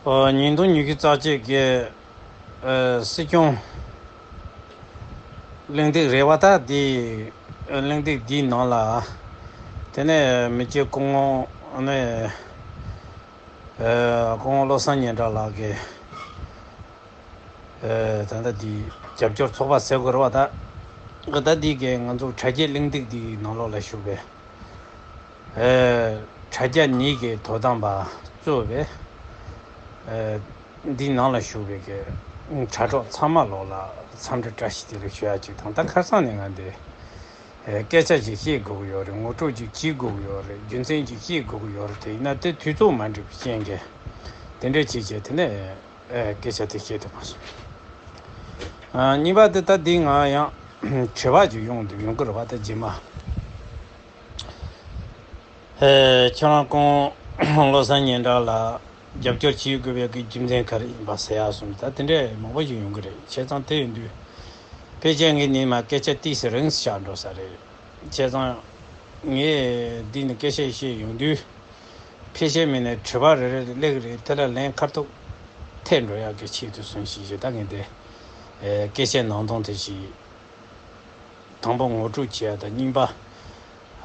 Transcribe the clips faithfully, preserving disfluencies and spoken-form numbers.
ཨོ། ཉིས་སྟོང་ཉི་ཤུ་རྩ་གཅིག་གི་ཨ་སྲིད་སྐྱོང་གླེང་སྟེགས་རེད་བ། ད་འདི་ཨ་གླེང་སྟེགས་འདིའི་ནང་ལ་དེ་ནས་མི་རྗེ་སྐུ་ངོ་ནས་ཨ་སྐུ་ངོ་བློ་བཟང་སྙན་གྲགས་ལགས་ཀྱིས་ཨ་ད་ལྟ་འདི་རྒྱབ་སྐྱོར་ཚོགས་པ་ཟེར་དགོས་རེད་བ། ད་ད་འདི་གའི་ང་ཚོ་དྲ་རྒྱའི་གླེང་སྟེགས་འདིའི་ནང་ལོགས་ལ་ཞུགས་པའི། ཨེ། དྲ་རྒྱ་ནས་ཀྱི་དོ་དམ་པ་གཙོས་པའི་ཨེ། འདི་ནང་ལ་ཞུགས་པའི་གི་དྲ་གྲོགས་ཚང་མ་ལོག་ལ་འཚམས་འདྲི་བཀྲ་ཤིས་བདེ་ལེགས་ཞུ་ཡ་ཅིག་དང་། ད་ཁ་སང་ནས་ང་འདི་ཨེ། སྐད་ཆ་ཅིག་བཤད་དགོས་ཀྱི་ཡོད་རེད། ངོ་སྤྲོད་ཅིག་བྱེད་དགོས་ཀྱི་ཡོད་རེད། རྒྱུ་མཚན་ཅིག་བཤད་དགོས་ཀྱི་ཡོད་རེད། དེ་ཡིན་ན་དེ་དུས་ཚོད་མ་འགྲིག་པའི་རྐྱེན་གྱིས་དེ་འདྲ་བྱས་བྱས་དེ་ནས་ཨེ། སྐད་ཆ་དེ་བཤད་ཐུབ་མ་སོང་། ཨ། གཉིས་པ་དེ་ད་འདི་ང་ཡང་དྲི་བ་ཅིག་ཡོང་འདུག་ཡོང་གི་རེད་བ། ད་རྗེས་མ། ཨེ། ཁྱེད་རང་སྐུ་ངོ་བློ་བཟང་སྙན་གྲགས་ལ་རྒྱབ་སྐྱོར་བྱེད་དགོས་པའི་གི་རྒྱུ་མཚན་ག་རེ་ཡིན་པ་ཟེར་ཡག་སོང་། ད་དེ་འདྲས་མང་པོ་ཞིག་ཡོང་གི་རེད། བྱས་ཙང་དེ་ཡིན་དུས་ཕལ་ཆེར་ངས་ནི་མ་སྐད་ཆ་ཏོག་ཙམ་རིང་ཙམ་བཞག་འགྲོ་ས་རེད། བྱས་ཙང་ངས་འདི་ནས་སྐད་ཆ་བཤད་ཡོང་དུས་ཕལ་ཆེར་མིན་ནས་དྲི་བ་རེ་རེ་སླེབས་ཀྱི་རེད། དེ་ལ་ལན་ཁ་ཐུག་ཐེབས་འགྲོ་ཡག་གི་ཆེད་དུ་སོང་ཞིག་ཞེས་ད་ངས་འདི་ཨེ། སྐད་ཆའི་ནང་དོན་དེ་ཞིག་དང་པོ་ངོ་སྤྲོད་བྱེད་ཡ་དང་། གཉིས་པ།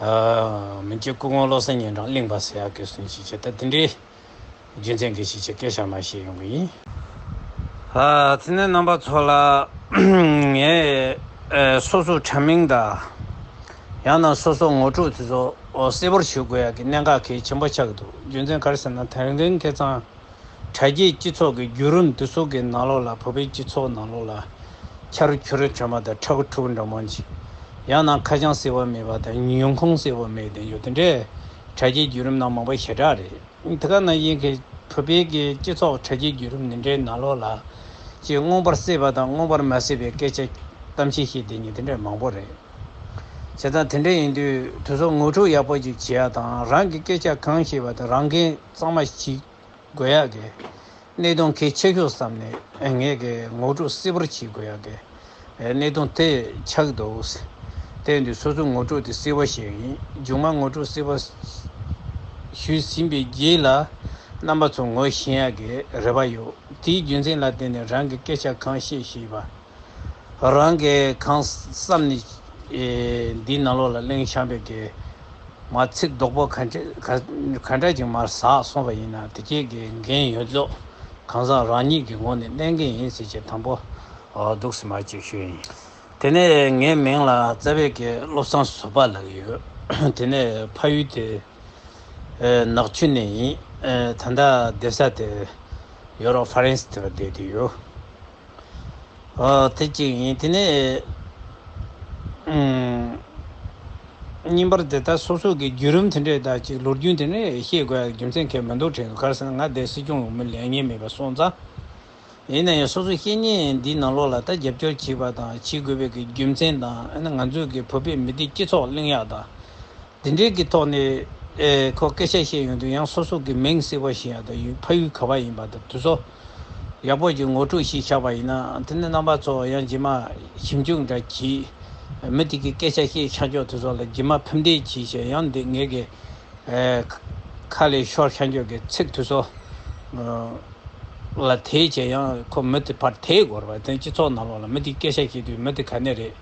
ཨ། མི་རྗེ་སྐུ་ངོ་བློ་བཟང་སྙན་གྲགས་གླེང་བ་ཟེར་ཡ་གི་སོང་ཞིག་བྱས། ད་དེ་འདྲའི་རྒྱུ་མཚན་གྱིས་ཞིག་བྱས་སྐད་ཆ་མ་བཤད་ཡོང་གི་ཡིན། ཨ། དེ་ནས་རྣམ་པ་ཚོ་ལ་ངས་ཨ་སོ་སོ་དྲ་མིང་དང་ཡང་ན་སོ་སོ་ངོ་སྤྲོད་དེ་ཚོ་གསལ་པོར་ཞུ་དགོས་ཡ་གི་གནད་འགག་གལ་ཆེན་པོ་ཆགས་ཀྱི་འདུག་རྒྱུ་མཚན་ག་རེ་ཟེར་ན། དེང་རིང་ཁ་སང་དྲ་རྒྱའི་སྤྱི་ཚོགས་ཀྱི་བརྒྱུད་རིམ་འདི་ཚོ་གི་ནང་ལོགས་ལ། བོད་པའི་སྤྱི་ཚོགས་ནང་ལོགས་ལ་ཆ་རུ་ཁྱུ་རུ་དྲི་མ་དང་ཕྲུ་གུ་ཕྲུ་གུ་འདྲ་མོ་ཅིག་ཡང་ན་ཁ་བྱང་གསལ་པོ་མེད་པ་དང་ཉིན་གུང་གསལ་པོ་མེད་དེ་ཡོད། དེ་འདྲའི་དྲ་རྒྱའི་བརྒྱུད་རིམ་ནང་མང་པོ་ཞེ་དྲག་རེད། དེ་ག་ནང་བཞིན་གྱི་བོད་པའི་གི་སྤྱི་ཚོགས་དྲ་རྒྱའི་བརྒྱུད་རིམ་འདི་འདྲའི་ནང་ལོགས་ལ་ཅིག་མངོན་པར་གསལ་བ་དང་མངོན་པར་མ་གསལ་བའི་སྐད་ཆ་གཏམ་བཤད་བཤད་བསྡད་མཁན་དེ་འདྲ་མང་པོ་རེད། བྱས་ཙང་དེ་འདྲ་ཡིན་དུས་དེ་ཚོ་ངོ་སྤྲོད་ཡག་པོ་ཅིག་བྱེད་ཡ་དང་། རང་གི་སྐད་ཆ་གང་བཤད་པ་དང་རང་འགན་གཙང་མ་བྱེད་དགོས་ཡག་གི་གནད་དོན་གལ་ཆེ་ཤོས་བསམ་ནས་ངས་གི་ངོ་སྤྲོད་གསལ་པོར་བྱེད་དགོས་ཡག་གི་གནད་དོན་དེ་ཆགས་འདུག་དེ་ཡིན་དུས་སོ་སོའི་ངོ་སྤྲོད་དེ་གསལ་པོ་ཞིག་ཡིན། མཇུག་མ་ངོ་སྤྲོད་གསལ་པོ་ཞུས་ཟིན་པའི་རྗེས་ལ་རྣམ་པ་ཚོ་ངོ་ཤེས་ཡག་གི་རེ་བ་ཡོད། དེའི་རྒྱུ་མཚན་ལ་བརྟེན་ནས་རང་གི་སྐད་ཆ་གང་བཤད་ཤེས་པ། རང་གིས་གང་བསམ་ནས་ཨེ། འདིའི་ནང་ལོགས་ལ་གླེང་བཞག་པའི་གི་མ་ཚིག་རྡོག་པོ་ག་འདྲ་ག་ག་འདྲ་ཅིག་མར་ཟག་སོང་བ་ཡིན་ན། དེ་གས་ཀྱི་འགན་ཡོད་ཚོ་གང་ཟག་རང་ཉིད་ཀྱི་ངོས་ནས་ལེན་གྱི་ཡིན་ཟེར་ཅིག་དང་པོ་འདུག་སེ་མར་ཅིག་ཞུས་ཡིན། དེ་ནས་ངའི་མིང་ལ་རྩ་བའི་གི་བློ་བཟང་ཟུར་པ་ལབ་ཀྱི་ཡོད། དེ་ནས་ཕ་ཡུལ་དེ་ཨེ། ནག་ཆུ་ནས་ཡིན། ཨེ། ད་ལྟ་བསྡད་ས་དེ་ཡོ་རོབ་ཧྥ་རན་སི་དེ་ལ་བསྡད་དེ་ཡོད། ཨ། དེ་གཅིག་ཡིན། དེ་ནས་ཨུམ། གཉིས་པར་དེ་ད་སོ་སོ་གི་བརྒྱུད་རིམ་དེ་འདྲས་དང་ཅིག་ལོ་རྒྱུས་དེ་འདྲས་བཤད་དགོས་ཡ་རྒྱུ་མཚན་གང་ཡང་མི་འདུག་དྲན་འདུག་ག་རེ་ཟེར་ན་ང་དེ་སྲིད་སྐྱོང་འོས་མི་ལེན་མཁན་མེད་པ་སོང་ཙང་། ཡིན་ན་ཡང་སོ་སོ་བཤེས་གཉེན་འདིའི་ནང་ལོགས་ལ་ད་རྒྱབ་སྐྱོར་བྱེད་པ་དང་བྱེད་དགོས་པའི་གི་རྒྱུ་མཚན་དང་། ཨ་ནི་ང་ཚོའི་གི་བོད་པའི་མི་སྡེ་སྤྱི་ཚོགས་གླེང་ཡག་དང་། འདི་འདྲའི་གི་ཐོག་ནས་ཨེ། ཁོ་སྐད་ཆ་བཤད་ཡོང་དུས་ཡང་སོ་སོ་གི་མིང་གསལ་པོ་ཤེས་ཡག་དང་ཡུལ་ཕ་ཡུལ་ག་པར་ཡིན་པ་དང་དེ་ཚོ་ཡག་པོ་ཅིག་ངོ་སྤྲོད་ཞིག་བྱས་པ་ཡིན་ན། དེ་ནས་རྣམ་པ་ཚོ་ཡང་རྗེས་མ་ཞིབ་འཇུག་འདྲ་གྱིས་མི་དེ་གི་སྐད་ཆ་བཤད་ཆགས་ཆོག་དེ་ཚོ་ལ་རྗེས་མ་ཕབ་འདེད་གྱིས་བྱས། ཡང་འདི་ངས་གི་ཨེ། ཁ་ལས་ཤོར་ཆགས་ཆོག་གི་ཚིག་དེ་ཚོ་ལ་དེད་བྱས་ཡང་ཁོ་མི་དེ་ཕར་དེད་དགོས་རེད་པ། དེ་སྤྱི་ཚོགས་ནང་ལོགས་ལ་མི་དེ་སྐད་ཆ་བཤད་དུས་མི་དེ་ག་ནས་རེད།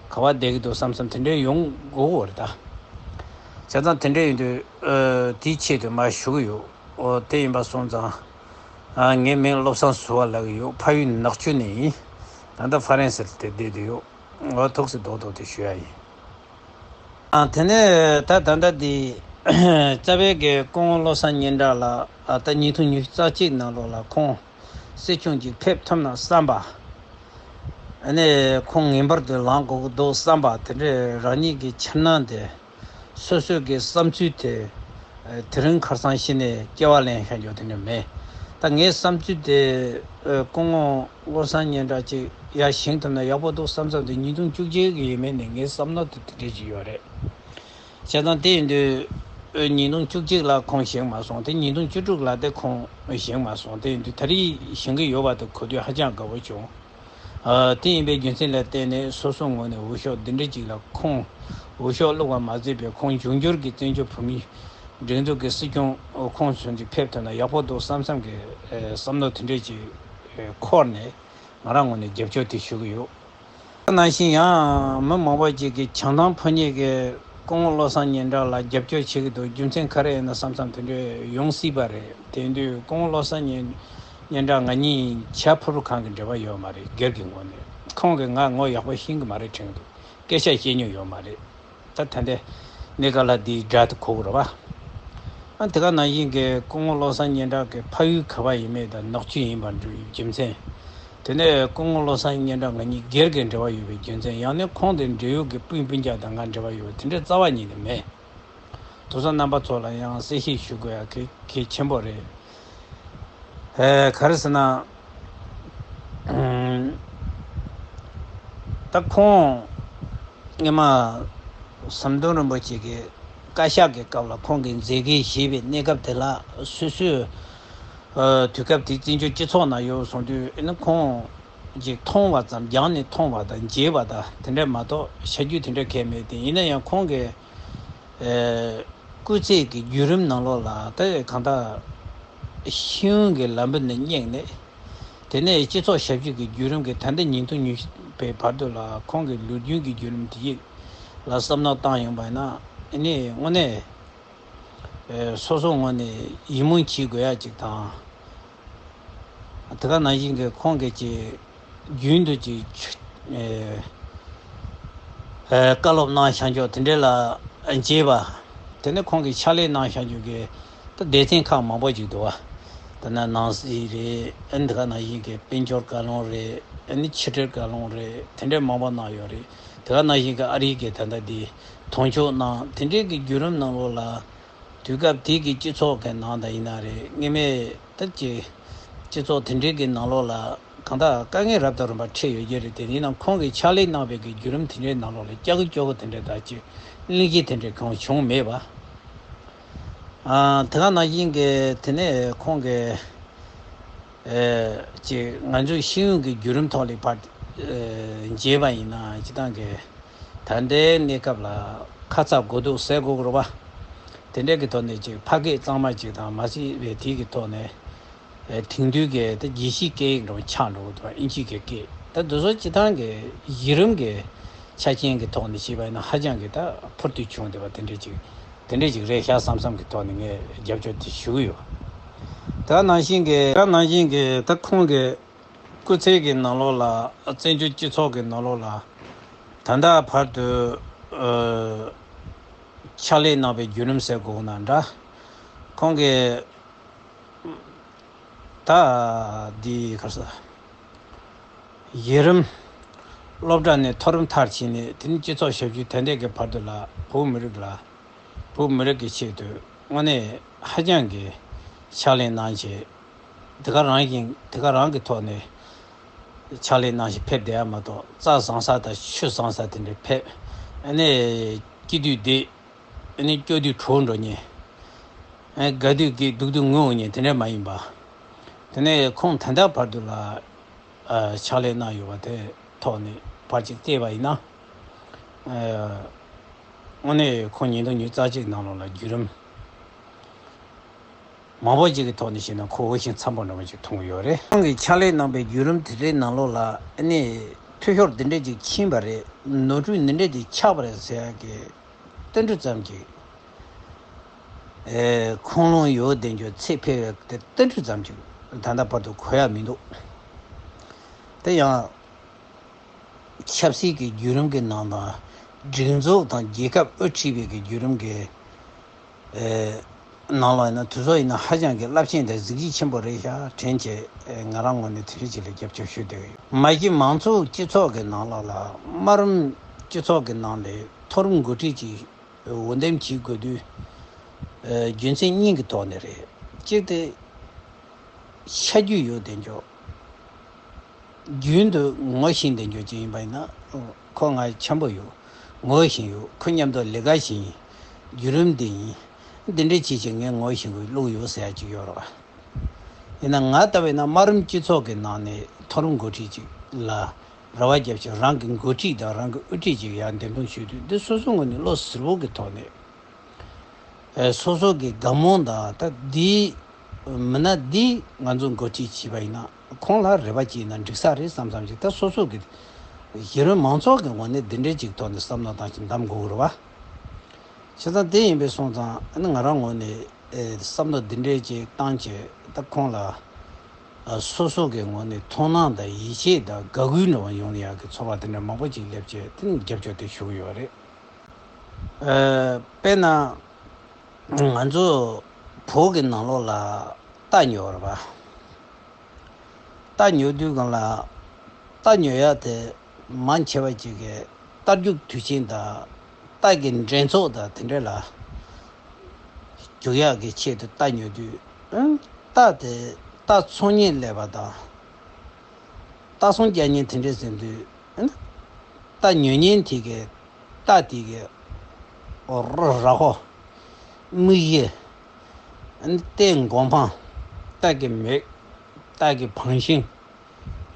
ག་པར་བསྡད་ཀྱི་འདུག་བསམ་བསམ་དེ་འདྲའི་ཡོང་དགོས་ཀྱི་རེད་ད། བྱས་ཙང་དེ་འདྲ་ཡིན་དུས་ཨ། དེའི་ཆེད་དུ་མར་ཞུ་གི་ཡོད། ཨོ། དེ་ཡིན་པ་སོང་ཙང་ཨ། ངའི་མིང་བློ་བཟང་ཟུར་པ་ལབ་ཀྱི་ཡོད། ཕ་ཡུལ་ནག་ཆུ་ནས་ཡིན། ད་ལྟ་ཧྥ་རན་སིར་དེ་བསྡད་དུ་ཡོད། ཨོ། ཐུགས་སུ་རྡོག་རྡོག་དེ་ཞུ་ཡ་ཡིན། ཨ། དེ་ནས་ད་ད་ལྟ་འདི་རྩ་བའི་གི་སྐུ་ངོ་བློ་བཟང་སྙན་གྲགས་ལགས། ཨ། ད་ཉིས་སྟོང་ཉི་ཤུ་རྩ་གཅིག་ནང་ལོགས་ལ་ཁོང་སྲིད་སྐྱོང་ཅིག་ཕེབས་ཐུབ་ན་བསམ་པ། ཨ་ནི་ཁོང་ངེས་པར་དུ་ལངས་དགོས་ཀྱི་འདུག་བསམ་པ་དེ་འདྲའི་རང་ཉིད་ཀྱི་འཆར་སྣང་དེ། སོ་སོའི་གི་བསམ་ཚུལ་དེ་དེ་རིང་ཁ་སང་གཞི་ནས་སྐྱེ་བ་ལེན་བཞག་རྒྱུ་དེ་འདྲ་མེད། ད་ངའི་བསམ་ཚུལ་དེ་སྐུ་ངོ་བློ་བཟང་སྙན་གྲགས་ཅིག་ཡར་བཞེངས་ཐུབ་ན་ཡག་པོ་འདུག་བསམ་བསམ་དེ་ཉིས་སྟོང་བཅུ་གཅིག་གི་ཡས་མས་ནས་ངའི་བསམ་མནོ་དེ་དེ་འདྲ་ཅིག་ཡོད་རེད། བྱས་ཙང་དེ་ཡིན་དུས་ཉིས་སྟོང་བཅུ་གཅིག་ལ་ཁོང་བཞེངས་མ་སོང་། དེ་ཉིས་སྟོང་བཅུ་དྲུག་ལ་དེ་ཁོང་བཞེངས་མ་སོང་། དེ་ཡིན་དུས་ད་རེས་བཞེངས་ཀྱི་ཡོད་པ་དེ་གོ་དུས་ཧ་ཅང་དགའ་པོ་བྱུང་། ཨ། དེ་ཡིན་པའི་རྒྱུ་མཚན་ལ་བརྟེན་ནས་སོ་སོའི་ངོས་ནས་འོས་ཤོག་འདི་འདྲ་ཅིག་ལ་ཁོང་འོས་ཤོག་བླུགས་པ་མ་ཟད་པའི་ཁོང་འབྱུང་འགྱུར་གྱི་བཙན་བྱོལ་བོད་མིའི་ སྒྲིག་འཛུགས་ཀྱི་སྲིད་སྐྱོང་ཁོང་ཚོ་ཅིག་ཕེབས་ཐུབ་ན་ཡག་པོ་འདུག་བསམ་བསམ་གྱི་ཨེ་བསམ་བློ་དེ་འདྲས་ཅིག་ཨེ་འཁོར་ནས་ང་རང་ངོས་ནས་རྒྱབ་སྐྱོར་དེ་ཞུ་གི་ཡོད། ནང་བཞིན་ཡང་མི་མང་པོ་ཅིག་གིས་བྱང་ཐང་ཕོ་ཉས་ཀྱི་སྐུ་ངོ་བློ་བཟང་སྙན་གྲགས་ལ་རྒྱབ་སྐྱོར་བྱེད་ཀྱི་འདུག་རྒྱུ་མཚན་ག་རེ་ཡིན་ན་བསམ་བསམ་དེ་འདྲས་ཡོང་སྲིད་པ་རེད། དེ་དུས་སྐུ་ངོ་བློ་བཟང་སྙན་སྙན་གྲགས་ང་གཉིས་བྱ་ཕུ་རུ་གང་གི་འབྲེལ་བ་ཡོད་མ་རེད། སྒེར་གྱི་ངོས་ནས་ཁོང་གིས་ང་ངོ་ཡག་པོ་ཤེས་ཀྱི་མ་རེད་དྲན་གྱི་འདུག་སྐད་ཆ་བཤད་མྱོང་ཡོད་མ་རེད། ད་ད་ལྟའི་གནས་སྐབས་ལ་འདིའི་སྒྲ་དེ་གོ་གི་རེད་བ། ཨ་དེ་ག་ནང་བཞིན་གྱི་སྐུ་ངོ་བློ་བཟང་སྙན་གྲགས་ཀྱི་ཕ་ཡུལ་ག་བ་ཡིན་མིན་དང་ནག་ཆུ་ཡིན་པར་འགྲོ་བའི་རྒྱུ་མཚན། དེ་ནས་སྐུ་ངོ་བློ་བཟང་སྙན་གྲགས་ང་གཉིས་སྒེར་གྱི་འབྲེལ་བ་ཡོད་པའི་རྒྱུ་མཚན། ཡང་ན་ཁོང་དེ་འབྲེལ་ཡོད་ཀྱི་སྤུན་སྤུན་ཀྱག་དང་ང་འབྲེལ་བ་ཡོད་པ་དེ་འདྲའི་རྩ་བ་ཉིད་ནས་མེད། དེང་སང་རྣམ་པ་ཚོ་ལ་ཡང་གསལ་བཤད་ཞུ་དགོས་ཡ་གལ་གལ་ཆེན་པོ་རེད། ཨེ་ག་རེ་ཟེར་ན། ད་ཁོང་སྔོན་མ་ཟམ་གདོང་རིན་པོ་ཆེ་གི་བཀའ་ཤག་གི་སྐབས་ལ་ཁོང་གིས་མཛད་འགན་བཞེས་པའི་གནས་སྐབས་དེ་ལ་སོ་སོས་ཨ་དུས་སྐབས་དེའི་བཙན་བྱོལ་སྤྱི་ཚོགས་ནང་ཡོད་སོང་དུས་ཨེ་ནི་ཁོང་ཅིག་མཐོང་བ་ཙམ་རྒྱང་ནས་མཐོང་བ་དང་མཇལ་བ་དང་དེ་འདྲ་མ་གཏོགས་བྱ་རྒྱུ་དེ་འདྲ་གང་མེད་དེ། ཡིན་ན་ཡང་ཁོང་གིས་ཨེ་སྐུ་ཚེ་གི་བརྒྱུད་རིམ་ནང་ལོགས་ལ་ད་གང་ལྟར་ཤེས་ཡོན་གྱི་ལམ་བུ་ནས་བསྙེགས་ནས། དེ་ནས་སྤྱི་ཚོགས་ཞབས་ཞུ་གི་བརྒྱུད་རིམ་གྱི་ད་ལྟ་ཉིས་སྟོང་ཉི་ཤུ་པའི་བར་དུ་ལ་ཁོང་གི་ལོ་རྒྱུས་ཀྱི་བརྒྱུད་རིམ་དེ་ཡིག་ལ་བསམ་བློ་བཏང་ཡོང་བ་ཡིན་ན་ཨ་ནི་དངོས་གནས་ཨེ་སོ་སོ་ངོས་ནས་ཡིད་སྨོན་བྱེད་དགོས་ཡ་ཅིག་དང་། དེ་ག་ནང་བཞིན་གྱི་ཁོང་གིས་ཅིག་རྒྱུན་དུ་ཅིག་ཆུ་ཨེ་ཨེ་བཀའ་སློབ་གནང་བཞག་ཕྱོགས་དེ་འདྲ་ལ་མཇལ་བ། དེ་ནས་ཁོང་གིས་ཕྱག་ལས་གནང་བཞག་ཕྱོགས་ཀྱི་ད་སྡེ་ཚན་ཁག་མང་པོ་ཅིག་འདུག་བ། དེ་ན་ནང་སྲིད་རེད། ཨ་ནི་དེ་ག་ནང་བཞིན་གྱི་དཔལ་འབྱོར་བཀའ་བློན་རེད། ཨ་ནི་ཕྱི་དྲིལ་བཀའ་བློན་རེད། དེ་འདྲ་མང་པོ་གནང་ཡོད་རེད། དེ་ག་ནང་བཞིན་གྱི་ཨ་རི་གི་ད་ལྟ་འདི་དོན་གཅོད་གནང་། དེ་འདྲའི་གི་བརྒྱུད་རིམ་ནང་ལོགས་ལ་དུས་སྐབས་དེ་གི་སྤྱི་ཚོགས་ཀྱི་ནང་དང་ཡིན་ན་རེད། སྔོན་མའི་ད་ཀྱི་སྤྱི་ཚོགས་དེ་འདྲའི་གི་ནང་ལོགས་ལ་གང་ལྟར་དཀའ་ངལ་རབ་དང་རིམ་པ་འཕྲད་ཡོད་ཀྱི་རེད། དེ་ཡིན་ནའང་ཁོང་གིས་ཕྱག་ལས་གནང་བའི་གི་བརྒྱུད་རིམ་དེ་འདྲའི་ནང་ལོགས་ལ་སྐྱ་གི་སྐྱོ་གི་དེ་འདྲའི་ད་ཀྱི་གླེང་གཞི་དེ་འདྲའི་གང་བྱུང་མེད་པ། ཨ་དེ་ག་ནང་བཞིན་གྱི་དེ་ནས་ཁོང་གིས་ཨེ་ཅིག་ང་ཚོའི་ཤེས་ཡོན་གྱི་བརྒྱུད་རིམ་ཐོག་ལ་ཕར་ཨེ་མཇལ་བ་ཡིན་ན་སྤྱིར་བཏང་གི་ད་ལྟའི་གནས་སྐབས་ལ་ཁ་ཚ་དགོས་གཏུགས་ཟེར་དགོས་ཀྱི་རེད་བ། དེ་འདྲའི་གི་ཐོག་ནས་ཅིག་ཕ་སྐད་གཙང་མ་ཅིག་དང་མ་སྲིད་པའི་དེའི་གི་ཐོག་ནས་ཨེ་དེང་དུས་ཀྱི་ད་རྒྱལ་སྤྱིའི་སྐད་ཡིག་འདྲ་བོ་ཆགས་འགྲོ་གི་འདུག་ཨིན་ཇིའི་གི་སྐད། ད་འདི་ཚོ་སྤྱིར་བཏང་གི་གཞི་རིམ་གྱི་ཆ་རྐྱེན་གྱི་ཐོག་ནས་བྱས་པ་ཡིན་ན་ཧ་ཅང་གི་ད་འཕུར་དུ་བྱུང་བསྡད་པ་དེ་འདྲའི་ཅིག་དེ་འདྲའི་ཅིག་རེད་ཤག་བསམ་བསམ་གྱི་ཐོག་ནས་ངས་རྒྱབ་སྐྱོར་དེ་ཞུ་གི་ཡོད། ད་ནང་བཞིན་གྱི་ད་ནང་བཞིན་གྱི་ད་ཁོང་གི་སྐུ་ཚེ་གི་ནང་ལོགས་ལ་བཙན་བྱོལ་སྤྱི་ཚོགས་ཀྱི་ནང་ལོགས་ལ་ད་ལྟ་བར་དུ་ཨ་ཕྱག་ལས་གནང་བའི་བརྒྱུད་རིམ་ཟེར་དགོས་ན་འདྲ། ཁོང་གི་ད་འདི་ག་རེ་ཟེར། གཞི་རིམ་སློབ་གྲྭ་ནས་མཐོ་རིམ་མཐར་ཕྱིན་ནས་དེ་ནས་སྤྱི་ཚོགས་ཞབས་ཞུ་ཏན་ཏན་གྱི་བར་དུ་ལ་བོད་མི་རིགས་ལ་བོད་མི་རིགས་ཀྱི་ཆེད་དུ་དངོས་གནས་ཧ་ཅང་གི་ཕྱག་ལས་གནང་བྱས། དེ་ག་རང་བཞིན་དེ་ག་རང་གི་ཐོག་ནས་ཕྱག་ལས་གནང་བཞིན་ཕེབས་བསྡད་ཡ་མ་གཏོགས་རྩྭ་བཟང་ས་དང་ཆུ་བཟང་ས་དེ་འདྲ་ཕེབས། ཨ་ནི་སྐྱིད་དུས་བདེ། ཨ་ནི་སྐྱོ་དུས་བྲོ་འགྲོ་མཁན། ཨ་དགའ་དུས་སྐྱིད་སྡུག་དུས་ངུ་འོང་མཁན་དེ་འདྲ་མ་ཡིན་པ། དེ་ནས་ཁོང་ད་ལྟ་བར་དུ་ལ་ཨ་ཕྱག་ལས་གནང་ཡོད་པ་དེ་ཐོག་ནས་ཕར་ཅིག་བལྟས་པ་ཡིན་ན། ཨ་དངོས་གནས་ཁོང་ཉིས་སྟོང་ཉི་ཤུ་རྩ་གཅིག་ནང་ལོགས་ལ་བརྒྱུད་རིམ་མང་པོ་ཅིག་གི་ཐོག་ནས་བཤད་ན་ཁོ་འོས་ཤིང་འཚམ་པོ་འདྲ་པོ་ཅིག་མཐོང་གི་ཡོད་རེད། ཁོང་གིས་ཕྱག་ལས་གནང་པའི་བརྒྱུད་རིམ་དེ་འདྲའི་ནང་ལོགས་ལ་ཨ་ནི་འཐུས་ཤོར་འདི་འདྲས་ཅིག་ཕྱིན་པ་རེད། ནོར་འཁྲུལ་འདི་འདྲས་ཅིག་ཆགས་པ་རེད་ཟེར་ཡག་གི་བསྟན་འགྲོ་ཙམ་གྱི་ཨེ་ཁུངས་ལུང་ཡོད་བསྡད་རྒྱུ་ཚེ་འཕེལ་བའི་དེ་བསྟན་འགྲོ་ཙམ་གྱི་ད་ལྟ་བར་དུ་གོ་ཡ་མི་འདུག་དེ་ཡང་ཆབ་སྲིད་ཀྱི་བརྒྱུད་རིམ་གྱི་ནང་དང་སྒྲིག་འཛུགས་དང་རྒྱལ་ཁབ་དབུ་ཁྲིད་པའི་གི་བརྒྱུད་རིམ་གྱི་ཨེ་ནང་ལོགས་ཡིན་ན་དུས་ཚོད་ཡིན་ན་ཧ་ཅང་གི་རླབས་ཆེན་དང་གཟི་བརྗིད་ཆེན་པོ་རེད་ཤག་དྲན་བྱས་ཨེ་ང་རང་ངོས་ནས་དེ་རིགས་ཅིག་ལ་རྒྱབ་སྐྱོར་ཞུ་བསྡད་ཀྱི་ཡོད། མ་གཞི་མང་གཙོ་སྤྱི་ཚོགས་ཀྱི་ནང་ལོགས་ལ་དམའ་རིམ་སྤྱི་ཚོགས་ཀྱི་ནང་ལས་མཐོ་རིམ་འགོ་ཁྲིད་ཅིག་འོས་འདེམས་བྱེད་དགོས་དུས། ཨ་རྒྱུ་མཚན་གཉིས་ཀྱི་ཐོག་ནས་རེད། གཅིག་དེ་ཆ་རྒྱུས་ཡོད་བསྡད་རྒྱུ། རྒྱུན་དུ་ངོ་ཤེས་བསྡད་རྒྱུ་ཅིག་ཡིན་པ་ཡིན་ན། ཁོ་ང་འཆམ་པོ་ཡོད། ངོ་ཤེས་ཡོད། ཁོ་མཉམ་དུ་ལས་ཀ་བྱས་ཡིན། བརྒྱུད་རིམ་འདི་ཡིན། འདི་འདྲ་བྱས་བྱས་ངས་ངོ་ཤེས་དགོས་བླུག་ཡོད་ཟེར་ཡ་ཅིག་ཡོད་རེད་བ། ཡིན་ན་ང་ལྟ་བས་ན་དམའ་རིམ་སྤྱི་ཚོགས་ཀྱི་ནང་ནས་མཐོ་རིམ་འགོ་ཁྲིད་ཅིག་ལ་རེ་བ་བརྒྱབ་བྱས་རང་གི་འགོ་ཁྲིད་དང་རང་གི་དབུ་ཁྲིད་ཅིག་ཡར་འདེམས་ཐོན་ཞུས་དུས་འདི་སོ་སོའི་ངོས་ནས་བློ་གཟུ་བོ་གི་ཐོག་ནས་ སོ་སོ་གི་དགའ་མོ་དང་ད་འདི་མིན་ན་འདི་ང་ཚོ་འགོ་ཁྲིད་བྱས་པ་ཡིན་ན་ཁོང་ལ་རེ་བ་བྱས་ན་འགྲིག་ས་རེད་བསམ་བསམ་ཞིག་ད་སོ་སོ་གི་གཞི་རིམ་མང་ཚོགས་ཀྱི་ངོས་ནས་འདི་འདྲའི་ཅིག་ཐོག་ནས་བསམ་བློ་བཏང་ཞིག་འདམ་དགོས་ཀྱི་རེད་བ། བྱས་ཙང་དེ་ཡིན་པའི་སོང་ཙང་ཨ་ནི་ང་རང་ངོས་ནས་ཨེ་བསམ་བློ་འདི་འདྲའི་ཅིག་བཏང་བྱས་ད་ཁོང་ལ་ཨ་སོ་སོ་གི་ངོས་ནས་དོ་སྣང་དང་ཡིད་ཆེས་དང་དགའ་གུས་འདྲ་བ་ཡོང་ཡག་གི་ཚོར་བ་དེ་འདྲ་མང་པོ་ཅིག་སླེབས་བྱས་དེ་ནི་རྒྱབ་སྐྱོར་དེ་ཞུ་གི་ཡོད་རེད། ཨ་དཔེར་ན་ང་ཚོ་བོད་ཀྱི་ནང་ལོགས་ལ་རྟ་ཉོ་བ་རེད་པ། རྟ་ཉོ་དུས་སྒང་ལ་རྟ་ཉོ་ཡག་དེ་མང་ཆེ་བ་ཅིག་གིས་རྟ་རྒྱུག་དུས་ཆེན་དང་རྟ་གི་འགྲན་ཚོགས་དང་དེ་འདྲ་ལ་རྒྱུག་ཡག་གི་ཆེད་དུ་རྟ་ཉོ་དུས་ཨང་རྟ་དེ་རྟ་འཚོང་མཁན་སླེབས་པ་དང་རྟ་སྲུང་རྒྱག་མཁན་དེ་འདྲ་ཟིན་དུས་ཨང་རྟ་ཉོ་མཁན་དེ་གིས་རྟ་དེ་གི་རོ་ར་ཧོ། དམིགས་ཡུལ། རྟའི་མགོ་འཕང་། རྟ་གི་མིག་རྟ་གི་བང་ཤིང་།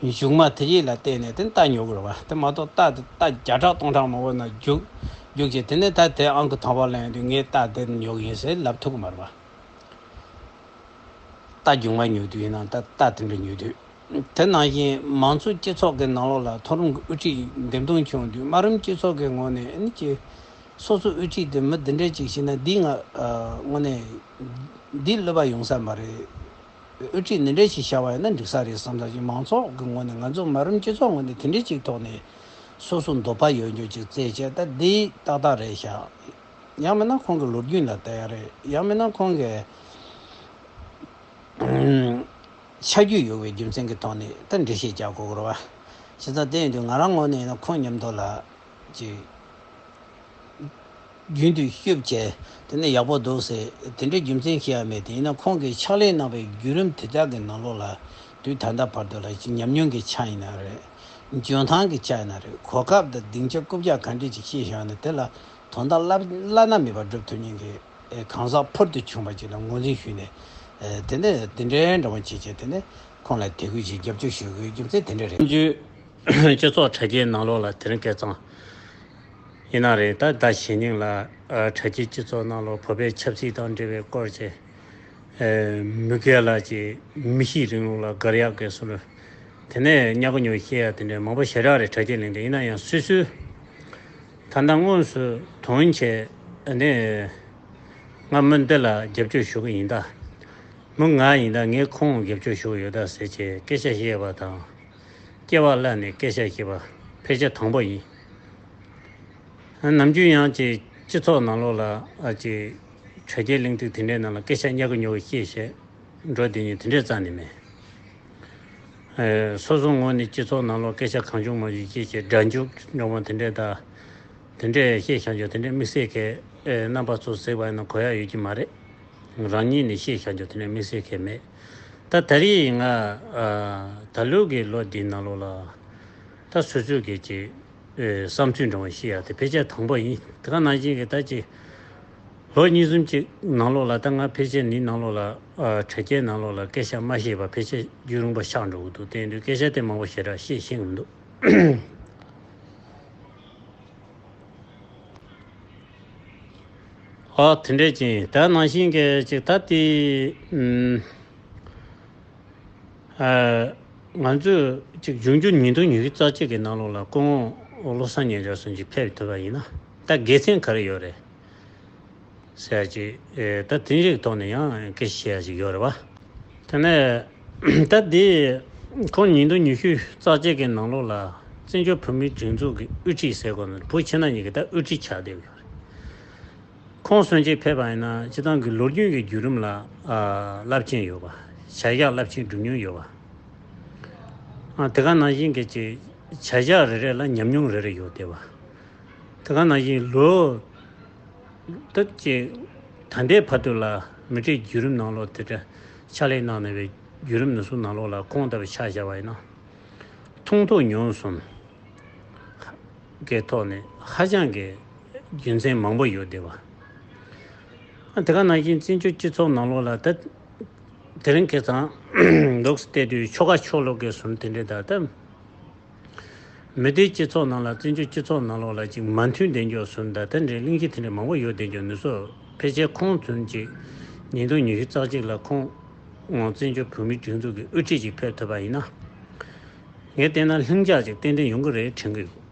གཞུག་མ་དེ་ཡིད་ལ་བལྟས་ནས་དེ་རྟ་ཉོ་དགོས་རེད་བ། དེ་མ་གཏོགས་རྟ་དེ་རྟ་བརྒྱ་ཕྲག་སྟོང་ཕྲག་མང་པོ་ན་རྒྱུག་རྒྱུག་བྱས་དེ་ནས་ད་དེ་ཨང་ཀི་དང་པོ་ལེན་དུས་ངས་རྟ་དེ་ཉོ་གི་ཡིན་ཟེར་ལབ་ཐུབ་ཀྱི་མ་རེད་བ། རྟ་རྒྱུག་མ་ཉོ་དུས་ཡིན་ན་ད་རྟ་དེ་འདྲ་ཉོ་དུས། དེ་ནང་བཞིན་མང་གཙོ་སྤྱི་ཚོགས་ཀྱི་ནང་ལོགས་ལ་མཐོ་རིམ་གྱི་དབུ་ཁྲིད་འདེམས་ཐོན་བྱུང་དུས་དམའ་རིམ་སྤྱི་ཚོགས་ཀྱི་ངོས་ནས་ཨ་ནི་ཅི་སོ་སོ་དབུ་ཁྲིད་དེ་མི་འདི་འདྲས་ཅིག་ཤེས་ན་འདི་ང་ཨ་དངོས་གནས་འདི་བསླུ་བ་ཡོང་ས་མ་རེད། དབུ་ཁྲིད་འདི་འདྲས་ཞིག་བཞག་པ་ཡིན་ན་འགྲིག་ས་རེད་བསམ་ས་ཞིག་མང་ཚོགས་ཀྱི་ངོས་ནས་ང་ཚོ་དམའ་རིམ་སྤྱི་ཚོགས་ངོས་ནས་དེ་འདྲས་ཅིག་ཐོག་ནས་སོ་སོ་འདོད་པ་ཡོད་རྒྱུ་ཅིག་བཙལ་བྱས་ད་འདི་ཏག་ཏག་རེད་ཤག་ཡང་མིན་ན་ཁོང་གི་ལོ་རྒྱུས་ལ་བལྟ་ཡ་རེད། ཡང་མིན་ན་ཁོང་གི་ཆ་རྒྱུས་ཡོད་པའི་རྒྱུ་མཚན་གྱི་ཐོག་ནས་ད་འགྲེལ་བཤད་རྒྱག་དགོས་ཀྱི་རེད་བ། བྱས་ཙང་དེ་ཡིན་དུས་ང་རང་ངོས་ནས་ཡིན་ན་ཁོང་མཉམ་དུ་ལ་ཅིག་རྒྱུན་དུ་ཤུབ་བྱས་དེ་ནས་ཡག་པོ་འདུག་ཟེར་དེ་འདྲའི་རྒྱུ་མཚན་ཤེས་ཡ་མེད། དེ་ཡིན་ན་ཁོང་གིས་ཕྱག་ལས་གནང་བའི་བརྒྱུད་རིམ་དེ་དག་གི་ནང་ལོགས་ལ་དུས་ད་ལྟ་བར་དུ་ལ་ཅིག་ཉམས་མྱོང་གི་ཆ་ཡིན་ན་རེད། འཇོན་ཐང་གི་ཆ་ཡིན་ན་རེད། གོ་སྐབས་དང་སྡིངས་ཆ་རྐུབ་བཀྱག་ག་འདྲས་ཅིག་ཤེས་བཞག་ན་དེ་ལ་དོན་དག་བསླབ་བླ་ན་མེད་པ་སྒྲུབ་ཐུབ་མཁན་གྱི་ཨེ་གང་ཟག་ཕུལ་དུ་བྱུང་བ་ཅིག་ལ་ངོས་འཛིན་ཞུས་ནས་ཨེ་དེ་ནས་དེ་འདྲའི་འདྲ་བ་བྱས་བྱས་དེ་ནས་ཁོང་ལ་དད་གུས་ཀྱིས་རྒྱབ་སྐྱོར་ཞུ་དགོས་རྒྱུ་མཚན་དེ་འདྲ་རེད། བཙན་བྱོལ་སྤྱི་ཚོགས་དྲ་རྒྱའི་ནང་ལོགས་ལ་དེ་རིང་སྐལ་བཟང་ཡིན་ན་རེད། ད་ཟླ་གཞེས་ནིང་ལ་ཨ་དྲ་རྒྱའི་སྤྱི་ཚོགས་ནང་ལོགས་བོད་པའི་ཆབ་སྲིད་དང་འབྲེལ་བའི་སྐོར་གྱི་ཨེ་མི་སྒེར་ལ་ཅིག་མི་གཤིས་རིང་ལུགས་ལ་དགར་ཡག་གི་སོ་ལོ། དེ་ནས་ཉག་ག་ཉོག་བཤད་ཡ་དེ་འདྲའི་མང་པོ་ཞེ་དྲག་རེད། དྲ་རྒྱའི་གླེང་སྟེགས་ཡིན་ན་ཡང་སོ་སོའི་ད་ལྟ་དངོས་སུ་དོན་བྱས་ནས་ང་མི་འདི་ལ་རྒྱབ་སྐྱོར་ཞུ་གི་ཡིན་ད། མི་ང་ཡིན་ད། ངས་ཁོང་རྒྱབ་སྐྱོར་ཞུ་གི་ཡོད་ད་ཟེར་བྱས་སྐད་ཆ་བཤད་པ་དང་། སྐྱེ་བ་བླངས་ནས་སྐད་ཆ་བཤད་པ་ཕལ་ཆེར་དང་པོ་ཡིན། ནམ་རྒྱུན་ཡང་ཅིག་སྤྱི་ཚོགས་ནང་ལོགས་ལ་ཨ་ཅིག་དྲ་རྒྱའི་གླེང་སྟེགས་དེ་འདྲའི་ནང་ལ་སྐད་ཆ་ཉག་ག་ཉོག་ག་བཤད་བཤད་འགྲོ་བསྡད་མཁན་དེ་འདྲའི་རྩ་ནས་མེད། ཨེ་སོ་སོ་ངོས་ནས་སྤྱི་ཚོགས་ནང་ལོགས་སྐད་ཆ་གང་བྱུང་མང་བྱུང་བཤད་བཤད་སྒྲ་འཇུག་འགྲོ་བ་དེ་འདྲའི་དང་། དེ་འདྲའི་བཤད་བཞག་རྒྱུ་དེ་འདྲའི་དམིགས་བསལ་གྱི་ཨེ་རྣམ་པ་ཚོ་གཟིགས་པ་ཡིན་ན་གོ་ཡ་ཡོད་ཀྱི་མ་རེད། རང་ཉིད་ནས་བཤད་བཞག་རྒྱུ་དེ་འདྲའི་དམིགས་བསལ་གྱི་མེད། ད་ད་རེས་ང་ཨ་ད་ལོའི་གི་ལོ་འདིའི་ནང་ལོགས་ལ་ད་སོ་སོའི་གི་ཅིག་ཨེ་བསམ་ཚུལ་འདྲ་བ་བཤད་ཡ་དེ་ཕལ་ཆེར་དང་པོ་ཡིན། དེ་ག་ནང་བཞིན་གྱི་ད་ཅིག་ལོ་གཉིས་གསུམ་ཅིག་ནང་ལོགས་ལ་ད་ང་ཕལ་ཆེར་འདིའི་ནང་ལོགས་ལ་ཨ་དྲ་རྒྱའི་ནང་ལོགས་ལ་སྐད་ཆ་མ་བཤད་པ་ཕལ་ཆེར་རྒྱུན་རིང་པོ་ཆགས་འགྲོ་གི་འདུག་དེ་ཡིན་དུས་སྐད་ཆ་དེ་མང་པོ་ཞེ་དྲག་བཤད་ཤེས་ཀྱི་མི་འདུག་ཨ་དེ་འདྲས་ཅིག་ད་ནང་བཞིན་གྱི་ཅིག་ད་དེ་ཨུམ། ཨ་ང་ཚོས་ཅིག་འབྱུང་འགྱུར་ཉིས་སྟོང་ཉི་ཤུ་རྩ་གཅིག་གི་ནང་ལོགས་ལ་སྐུ་ངོ་བློ་བཟང་སྙན་གྲགས་སོགས་ཅིག་ཕེབས་ཐུབ་པ་ཡིན་ན་ད་དགེ་མཚན་ག་རེ་ཡོད་རེད་ཟེར་ཅིག་ཨེ་ད་དེ་རིགས་ཐོག་ནས་ཡང་སྐད་ཆ་བཤད་ཡ་ཅིག་ཡོད་རེད་བ། དེ་ནས་ད་འདི་ཁོང་ཉིས་སྟོང་ཉི་ཤུ་རྩ་གཅིག་གི་ནང་ལོགས་ལ་བཙན་བྱོལ་བོད་མིའི་སྒྲིག་འཛུགས་ཀྱི་དབུ་ཁྲིད་ཟེར་དགོས་ན་བོད་ཕྱི་ནང་གཉིས་ཀྱི་ད་དབུ་ཁྲིད་ཆགས་བསྡད་ཡོད་རེད། ཁོང་སོན་ཆེད་ཕེབས་པ་ཡིན་ན་སྤྱི་བཏང་གི་ལོ་རྒྱུས་ཀྱི་བརྒྱུད་རིམ་ལ་ཨ་རླབས་ཆེན་ཡོད་པ། བྱ་གཞག་རླབས་ཆེན་སྒྲུབ་མྱོང་ཡོད་པ། ཨ་དེ་ག་ནང་བཞིན་གྱི་ཅིག་བྱ་གཞག་རེ་རེ་ལ་ཉམས་མྱོང་རེ་རེ་ཡོད་བསྡད་པ། དེ་ག་ནང་བཞིན་ལོ་ད་ཅིག་ད་ལྟའི་བར་དུ་ལ་མི་གྲས་བརྒྱུད་རིམ་ནང་ལོགས་དེ་འདྲ་ཕྱག་ལས་གནང་གནང་བའི་བརྒྱུད་རིམ་ནང་ཚུད་ནང་ལོགས་ལ་ཁོང་ལྟ་བུ་ཆ་བཞག་པ་ཡིན་ན། མཐོང་ཐོས་མྱོང་གསུམ་གི་ཐོག་ནས་ཧ་ཅང་གི་རྒྱུ་མཚན་མང་པོ་ཡོད་བསྡད་པ། ཨ་དེ་ག་ནང་བཞིན་བཙན་བྱོལ་སྤྱི་ཚོགས་ནང་ལོགས་ལ་ད་དེ་རིང་ཁ་སང་ལོགས་སུ་བལྟས་དུས་ཆོལ་ཁ་ཆོས་ལུགས་ཀྱི་གསུམ་དེ་འདྲའི་ད་ལྟ་མི་སྡེའི་སྤྱི་ཚོགས་ནང་ལ་བཙན་བྱོལ་སྤྱི་ཚོགས་ནང་ལོགས་ལ་ཅིག་མ་མཐུན་ལྡན་འཇོག་གསུམ་ད་དེ་འདྲའི་གླེང་གཞི་དེ་འདྲ་མང་པོ་ཡོད་བསྡད་འཇོག་ནུས་སོ། ཕལ་ཆེར་ཁོང་ཚུན་གཅིག་ཉིས་སྟོང་ཉི་ཤུ་རྩ་གཅིག་ལ་ཁོང་ངོ་བཙན་བྱོལ་བོད་མིའི་སྒྲིག་འཛུགས་ཀྱི་དབུ་ཁྲིད་ཅིག་ཕེབས་ཐུབ་པ་ཡིན་ན། ངས་བལྟས་ན་ལྷིང་འཇགས་ཅིག་ཏན་ཏན་ཡོང་གི་རེད་དྲན་གི་ཡོད།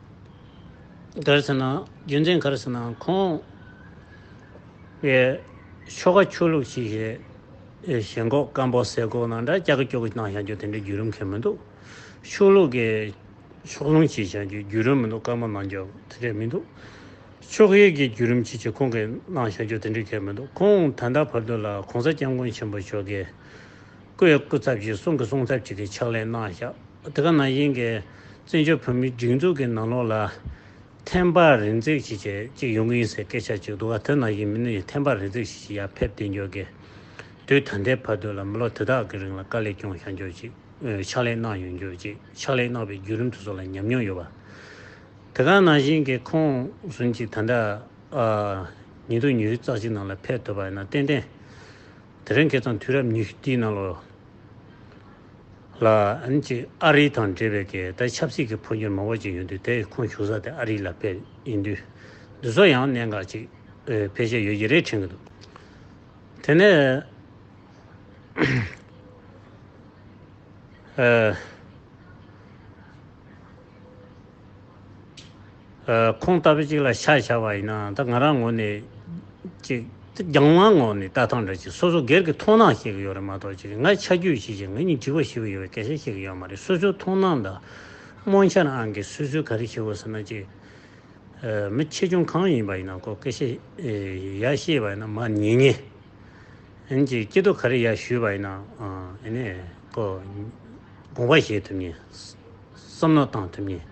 ག་རེ་ཟེར་ན་རྒྱུ་མཚན་ག་རེ་ཟེར་ན་ཁོང་གི་ཆོལ་ཁ་ཆོས་ལུགས་ཅིག་གི་ཞེན་ཁོག་སྐམ་པོ་སེར་ཁོག་ནང་འདྲ་ཀྱག་ཀྱོག་གི་གནང་བཞག་རྒྱུ་དེ་འདྲའི་བརྒྱུད་རིམ་གང་མི་འདུག་ཆོས་ལུགས་ཀྱི་ཕྱོགས་ལྷུང་བྱེད་བཞག་རྒྱུ་བརྒྱུད་རིམ་མི་འདུག་སྐར་མ་གནང་རྒྱུ་དེ་འདྲ་མི་འདུག་ཕྱོགས་ཡས་ཀྱི་བརྒྱུད་རིམ་ཅིག་ཅིག་ཁོང་གིས་གནང་བཞག་རྒྱུ་དེ་འདྲ་གང་མི་འདུག་ཁོང་ད་ལྟ་བར་དུ་ལ་གོང་ས་སྐྱབས་མགོན་ཆེན་པོ་མཆོག་གིས་སྐུ་ཡི་སྐུ་ཚབ་ཅིག་གསུང་གི་གསུང་ཚབ་ཅིག་གི་ཕྱག་ལས་གནང་བཞག་དེ་ག་ནང་བཞིན་གྱི་བཙན་བྱོལ་བོད་མིའི་སྒྲིག་འཛུགས་ཀྱི་ནང་ལོགས་ལ་ཐེམ་པ་རིམ་འཛེགས་ཅིག་བྱས་ཅིག་ཡོང་གི་ཡིན་ཟེར་སྐད་ཆ་ཅིག་འདུག་ག་དེ་ནང་བཞིན་མི་སྣ་ཡི་ཐེམ་པ་རིམ་འཛེགས་ཤིག་ཡར་ཕེབས་བསྡད་རྒྱུ་གི་དུས་ད་ལྟའི་བར་དུ་ལ་མི་ལོ་དེ་དག་གི་རིང་ལ་དཀའ་ལས་བསྐྱོན་བཞག་རྒྱུ་ཅིག་ཕྱག་ལས་གནང་ཡོང་རྒྱུ་ཅིག་ཕྱག་ལས་གནང་བའི་བརྒྱུད་རིམ་དེ་ཚོ་ལ་ཉམས་མྱོང་ཡོད་པ། དེ་ག་ནང་བཞིན་གྱི་ཁོང་གསུམ་གྱིས་ད་ལྟ་ཨ་ཉིས་སྟོང་ཉི་ཤུ་རྩ་གཅིག་ནང་ལ་ཕེབས་ཐུབ་པ་ཡིན་ན་ཏན་ཏན་དེ་རིང་ཁ་སང་དུས་རབས་ཉི་ཤུ་དེའི་ནང་ལོགས་ལ་ཨ་ནི་ཅིག་ཨ་རི་དང་འབྲེལ་བའི་གི་ད་ཆབ་སྲིད་ཀྱི་འཕོ་འགྱུར་མང་པོ་ཅིག་ཡོང་དུས་དེ་ཁོང་བཞུགས་ས་དེ་ཨ་རི་ལ་ཕེབས་ཡིན་དུས་འདི་ཚོ་ཡང་གནད་འགག་ཅིག་ཨེ་ཕལ་ཆེར་ཡོད་ཀྱི་རེད་དྲན་གྱི་འདུག་དེ་ནས་ཨ་ཨ་ཁོང་ལྟ་བུ་ཅིག་ལ་ཆ་བཞག་པ་ཡིན་ན་ད་ང་རང་ངོས་ནས་ཅིག་རྒྱང་ལམ་ངོས་ནས་ལྟ་སྟངས་འདྲ་ཅིག་སོ་སོ་སྒེར་གྱི་མཐོང་སྣང་བཤད་ཀྱི་ཡོད་རེད་མ་གཏོགས་ཅིག་ང་ཆ་རྒྱུས་ཤིག་ཅིག་ང་གཉིས་འགྲིག་པ་ཞིག་ཡོད་པའི་སྐད་ཆ་བཤད་ཀྱི་ཡོད་མ་རེད། སོ་སོའི་མཐོང་སྣང་དང་རྨོངས་འཆར་ཨང་གི་སོ་སོའི་ག་རེ་བཤད་དགོས་ཟེར་ན་ཅིག་ཨ་མི་ཆེ་ཆུང་གང་ཡིན་པ་ཡིན་ན་ཁོ་སྐད་ཆ་ཨེ་ཡར་བཤད་པ་ཡིན་ན་མར་ཉན་ཉན། ཨ་ནི་ཅིག་སྐྱིད་སྡུག་ག་རེ་ཡར་ཞུས་པ་ཡིན་ན་ཨ་ཨ་ནི་ཁོ་དགོངས་པ་བཞེས་ཐུབ་མཁན། བསམ་བློ་བཏང་ཐུབ་མཁན།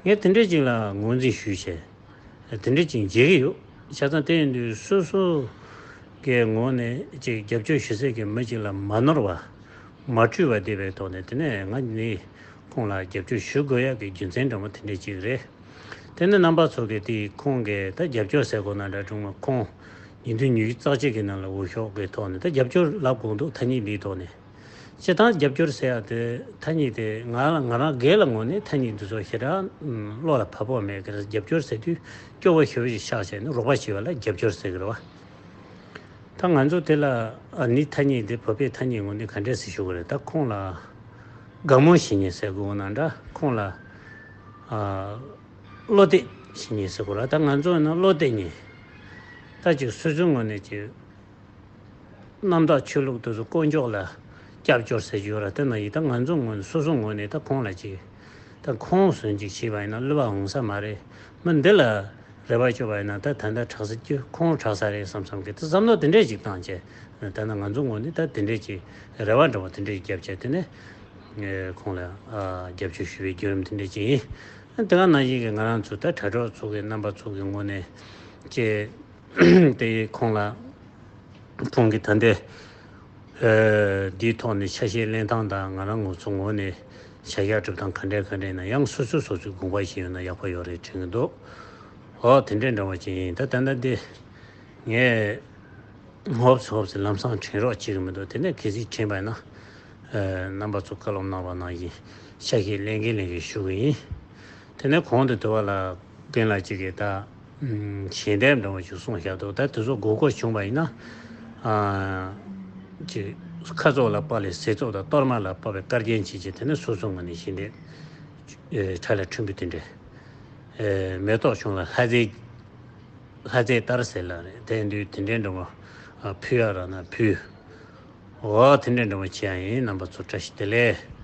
ངས་དེ་འདྲས་ཅིག་ལ་ངོས་འཛིན་ཞུས་བྱས་དེ་འདྲས་ཅིག་མཇལ་གྱི་ཡོད། བྱས་ཙང་དེ་ཡིན་དུས་སོ་སོ་གི་ངོས་ནས་ཅིག་རྒྱབ་སྐྱོར་ཞུ་སའི་གི་མི་ཅིག་ལ་མ་ནོར་བ་མ་འཁྲུལ་བ་བསྡད་པའི་ཐོག་ནས་དེ་ནས་ང་ནི་ཁོང་ལ་རྒྱབ་སྐྱོར་ཞུ་དགོས་ཡག་གི་རྒྱུ་མཚན་འདྲ་མོ་དེ་འདྲས་ཅིག་རེད། དེ་ནི་རྣམ་པ་ཚོ་གིས་དེ་ཁོང་གིས་ད་རྒྱབ་སྐྱོར་ཟེར་དགོས་ན་འདྲ་བྱུང་བ་ཁོང་ཉིས་སྟོང་ཉི་ཤུ་རྩ་གཅིག་གི་ནང་ལ་འོས་ཤོག་གི་ཐོག་ནས་ད་རྒྱབ་སྐྱོར་ལབ་དགོས་འདུག་ཐ་སྙད་འདིའི་ཐོག་ནས་སྤྱིར་བཏང་རྒྱབ་སྐྱོར་ཟེར་ཡག་དེ་ཐ་སྙད་དེ་ང་ལ་ང་རང་སྒེར་ལ་ངོས་ནས་ཐ་སྙད་འདི་ཚོ་ཞེ་དྲག་བློ་ལ་བབ་པོ་མེད་ཀི་རེད། རྒྱབ་སྐྱོར་ཟེར་དུས་སྐྱོ་བོ་ཞེ་པོ་ཞིག་ཆགས་བྱས་ནས་རོགས་པ་བྱེད་པ་ལ་རྒྱབ་སྐྱོར་ཟེར་གི་རེད་བ། ད་ང་ཚོ་དེ་ལ་ཨ་ནི་ཐ་སྙད་འདི་བོད་པའི་ཐ་སྙད་ངོས་ནས་ག་འདྲས་སེ་ཞུ་གི་རེད། ད་ཁོང་ལ་དགའ་མོ་བྱེད་མཁན་ཟེར་དགོས་ན་འདྲ། ཁོང་ལ་ཨ་བློ་གཏད་བྱེད་མཁན་ཟེར་དགོས་ར། ད་ང་ཚོ་ཡིན་ན་བློ་གཏད་མཁན། ད་ཅིག་སོ་སོའི་ངོས་ནས་ཅིག་རྣམ་དག་ཆོས་ལུགས་དེ་ཚོ་དཀོན་མཆོག་ལ་སྐྱབས་བཅོལ་ཟེར་རྒྱུ་ཡོད་ར། དེ་ན་ཡིན་ད་ང་ཚོ་ངོས་ནས་སོ་སོ་ངོས་ནས་ད་ཁོང་ལ་ཅིག་ད་ཁོང་གསོན་ཅིག་བྱས་པ་ཡིན་ན་བསླུ་བ་འོང་ས་མ་རེད། མི་འདི་ལ་རེ་བ་བཅོལ་བ་ཡིན་ན་ད་ད་ལྟ་དྲག་ས་ཀྱི་ཁོང་དྲག་ས་རེད་བསམ་བསམ་གི་ད་བསམ་བློ་དེ་འདྲས་ཅིག་བཏང་བྱས། ད་ནི་ང་ཚོ་ངོས་ནས་ད་དེ་འདྲས་ཅིག་རེ་བ་འདྲ་བོ་དེ་འདྲས་བརྒྱབ་བྱས་དེ་ནས་ཁོང་ལ་རྒྱབ་སྐྱོར་ཞུ་བའི་བརྒྱུད་རིམ་དེ་འདྲས་ཅིག་ཡིན། དེ་ག་ནང་བཞིན་གྱི་ང་རང་ཚོ་ད་དྲ་གྲོགས་ཚོ་གི་རྣམ་པ་ཚོ་གི་ངོས་ནས་ཅེས། དེ་ཡིས་ཁོང་ལ་ཁོང་གི་ད་ལྟའི་འདིའི་ཐོག་ནས་ཆ་ཤས་ལེན་སྟངས་དང་ང་རང་ངོ་ཚོ་ངོས་ནས་བྱ་གཞག་སྒྲུབ་སྟངས་ག་འདྲས་ག་འདྲས་ན་ཡང་སོ་སོས་སོ་སོའི་དགོངས་པ་བཞེས་ཡོད་ན་ཡག་པོ་ཡོད་རེད་དྲན་གྱི་འདུག་འོ་དེ་འདྲས་འདྲ་བ་ཅིག་ཡིན། ད་ད་ལྟ་འདི་ངས་ཧོབ་སེ་ཧོབ་སེ་ལམ་སང་དྲན་རོགས་བྱེད་ཀྱི་མི་འདུག་དེ་ནས་གལ་སྲིད་དྲན་པ་ཡིན་ན་རྣམ་པ་ཚོ་བཀའ་སློབ་གནང་བ་ནང་བཞིན་ཆ་ཤས་ལེན་གིན་ལེན་གིན་ཞུ་གི་ཡིན། དེ་ནས་གོང་དུ་དུ་བ་ལ་རྒན་ལགས་གཅིག་གིས་ད་ཞལ་འདེབས་འདྲ་བོ་ཞིག་གསུངས་བཞག་འདུག་ད་དེ་ཚོ་དགོས་མཁོ་བྱུང་བ་ཡིན་ན་ཅིག་ཁ་ཚོགས་ལ་དཔག་ལས་ཟས་ཚོགས་དང་གཏོར་མ་ལ་དཔག་པའི་བཀའ་རྒྱན་བྱས་རྗེས་དེ་ནས་སོ་སོ་ངོས་ནས་ཞལ་འདེབས་ཁྲ་ལ་ཁྲིམས་བུ་དེ་འདྲས། མེ་ཏོག་ཆུང་ལ་ལྷ་རྫས་ལྷ་རྫས་ལྟར་ཟེར་ལ་རེད། དེ་འདུག་དེ་འདྲའི་འདྲ་བོ་ཕུལ་ཡ་རག་ན་ཕུལ། འོ་དེ་འདྲའི་འདྲ་བོ་བྱེད་ཡ་ཡིན། རྣམ་པ་ཚོ་བཀྲ་ཤིས་བདེ་ལེགས།